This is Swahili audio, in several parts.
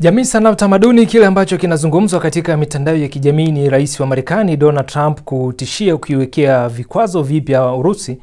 Jamii, sanaa, utamaduni. Kile ambacho kinazungumzwa katika mitandao ya kijamii ni rais wa Marekani Donald Trump kutishia kuiwekea vikwazo vipya Urusi.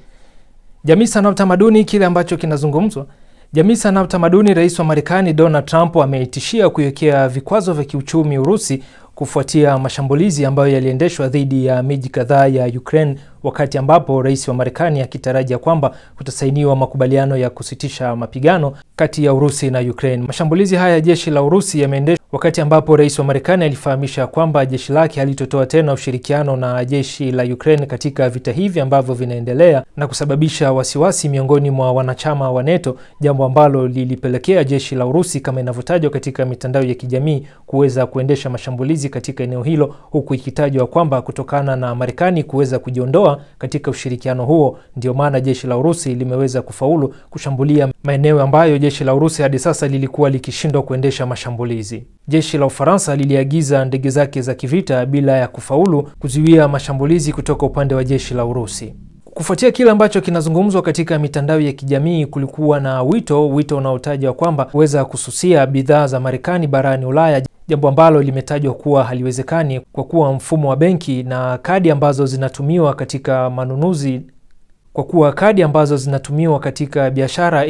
Jamii, sanaa, utamaduni. Kile ambacho kinazungumzwa. Jamii, sanaa, utamaduni. Rais wa Marekani Donald Trump ametishia kuiwekea vikwazo vya kiuchumi Urusi kufuatia mashambulizi ambayo yaliendeshwa dhidi ya miji kadhaa ya Ukraine, wakati ambapo rais wa Marekani akitarajia kwamba kutasainiwa makubaliano ya kusitisha mapigano kati ya Urusi na Ukraine. Mashambulizi haya ya jeshi la Urusi yameendeshwa wakati ambapo rais wa Marekani alifahamisha kwamba jeshi lake halitotoa tena ushirikiano na jeshi la Ukraine katika vita hivi ambavyo vinaendelea na kusababisha wasiwasi miongoni mwa wanachama wa NATO, jambo ambalo lilipelekea jeshi la Urusi kama inavyotajwa katika mitandao ya kijamii kuweza kuendesha mashambulizi katika eneo hilo, huku ikitajwa kwamba kutokana na Marekani kuweza kujiondoa katika ushirikiano huo, ndio maana jeshi la Urusi limeweza kufaulu kushambulia maeneo ambayo jeshi la Urusi hadi sasa lilikuwa likishindwa kuendesha mashambulizi. Jeshi la Ufaransa liliagiza ndege zake za kivita bila ya kufaulu kuzuia mashambulizi kutoka upande wa jeshi la Urusi. Kufuatia kile ambacho kinazungumzwa katika mitandao ya kijamii, kulikuwa na wito unaotajwa kwamba kuweza kususia bidhaa za Marekani barani Ulaya, jambo ambalo limetajwa kuwa haliwezekani kwa kuwa mfumo wa benki na kadi ambazo zinatumiwa katika manunuzi, kwa kuwa kadi ambazo zinatumiwa katika biashara